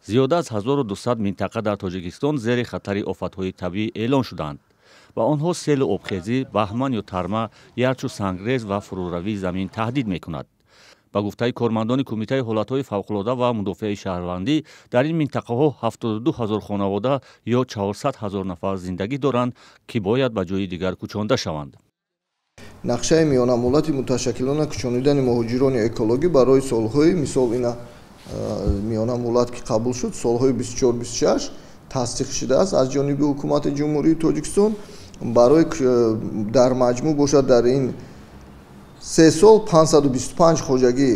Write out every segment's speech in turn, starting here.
Зиёда аз 1200 минтақа дар Тоҷикистон зери хатари офатҳои табиӣ эълон шуданд ва онҳо селу обхезӣ, баҳман ё тарма, ярчу сангрез ва фурӯравии замин таҳдид мекунад. Ба гуфтаи кормандони Кумитаи ҳолатҳои фавқулода ва мудофиаи шаҳрвандӣ, дар ин минтақаҳо 72 ҳазор хонавода ё 400 ҳазор нафар зиндагӣ доранд, ки бояд ба ҷои дигар кӯчонда шаванд. Нақшаи миёнамуҳлати муташаккилона кӯчонидани муҳоҷирони экологӣ барои солҳои, мисол, ина миёнамуҳлат ки қабул шуд, солҳои 24-26 тасдиқ шудааст аз ҷониби Ҳукумати Ҷумҳурии Тоҷикистон. Барои дар маҷмӯъ бошад, дар ин 3 сол 525 хоҷагӣ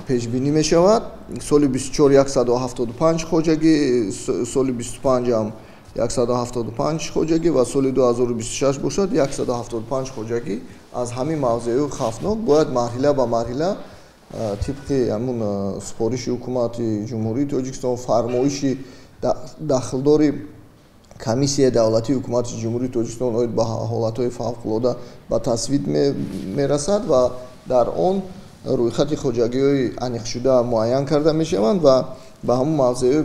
пешбинӣ мешавад. Соли 24 175 хоҷагӣ, соли 25 ҳам 175 хоҷагӣ ва соли 2026 бошад, 175 хоҷагӣ аз ҳамин мавзеъҳои хавфнок бояд марҳила ба марҳила тибқи ҳамун супориши Ҳукумати Ҷумҳурии Тоҷикистон, фармоиши дахлдори Комиссияи давлатии Ҳукумати Ҷумҳурии Тоҷикистон оид ба ҳолатҳои фавқулода ба тасвиб мерасад ва дар он рӯйхати хоҷагиҳои аниқшуда муайян карда мешаванд ва ба ҳамун мавзеъҳои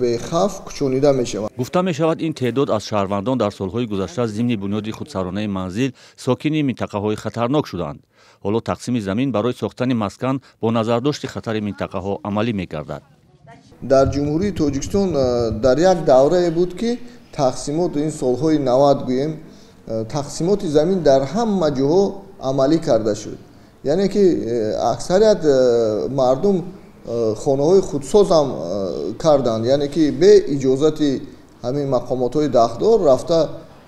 бехавф кӯчонида мешаванд. Гуфта мешавад, ин теъдод аз шаҳрвандон дар солҳои гузашта зимни бунёди худсаронаи манзил сокини минтақаҳои хатарнок шуданд. Ҳоло тақсими замин барои сохтани маскан бо назардошти хатари минтақаҳо амалӣ мегардад. Дар Ҷумҳурии Тоҷикистон дар як даврае буд, ки тақсимот, ин солҳои 90 гӯем, тақсимоти замин дар ҳама ҷоҳо амалӣ карда шуд, яъне ки аксарият мардум хонаҳои худсозам карданд, яъне ки бе иҷозати ҳамин мақомотҳои дахлдор рафта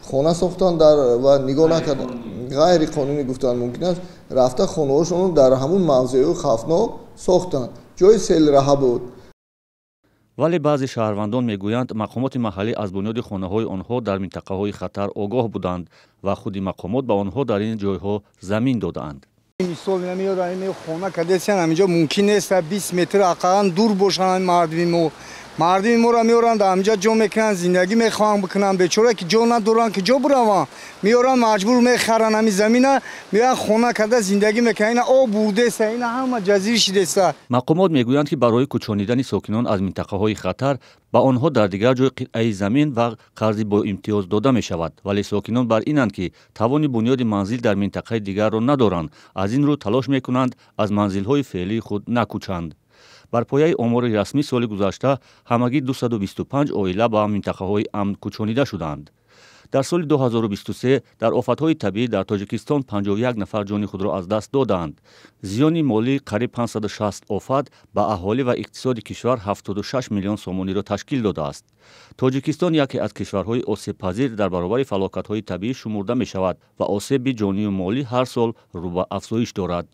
хона сохтанд дар ва нигоҳ накарданд, ғайриқонунӣ гуфтан мумкин аст, рафта хонаҳошонро дар ҳамун мавзеъҳои хавфнок сохтанд, ҷои селраҳа буд. Вале баъзе шаҳрвандон мегӯянд, мақомоти маҳаллӣ аз бунёди хонаҳои онҳо дар минтақаҳои хатар огоҳ буданд ва худи мақомот ба онҳо дар ин ҷойҳо замин додаанд. Мисол, меёрам, хона кадесян, ҳаминҷо мумкин нест, 20 метр ақаллан дур бошанд. Мардуми мо, мардуми моро меоранд, ҳаминҷа ҷо мекунанд, зиндагӣ мехоҳанд бикунанд. Бечора ки ҷо надоранд, ки ҷо бираванд, меоранд, маҷбур мехаранд ҳамин замина, меоянд, хона карда зиндагӣ мекунанд. Ина об бурдеста, ина ҳама ҷазир шидеста. Мақомот мегӯянд, ки барои кӯчонидани сокинон аз минтақаҳои хатар ба онҳо дар дигар ҷой қитъаи замин ва қарзи боимтиёз дода мешавад. Вале сокинон бар инанд, ки тавони бунёди манзил дар минтақаи дигарро надоранд, аз ин рӯ талош мекунанд, аз манзилҳои феълии худ накӯчанд. Бар пояи омори расмӣ, соли гузашта ҳамагӣ 225 оила ба минтақаҳои амн кӯчонида шуданд. Дар соли 2023 дар офатҳои табиӣ дар Тоҷикистон 51 нафар ҷони худро аз даст доданд. Зиёни молии қариб 560 офат ба аҳолӣ ва иқтисоди кишвар 76 миллион сомониро ташкил додааст. Тоҷикистон яке аз кишварҳои осебпазир дар баробари фалокатҳои табиӣ шумурда мешавад ва осеби ҷонию молӣ ҳар сол рӯ ба афзоиш дорад.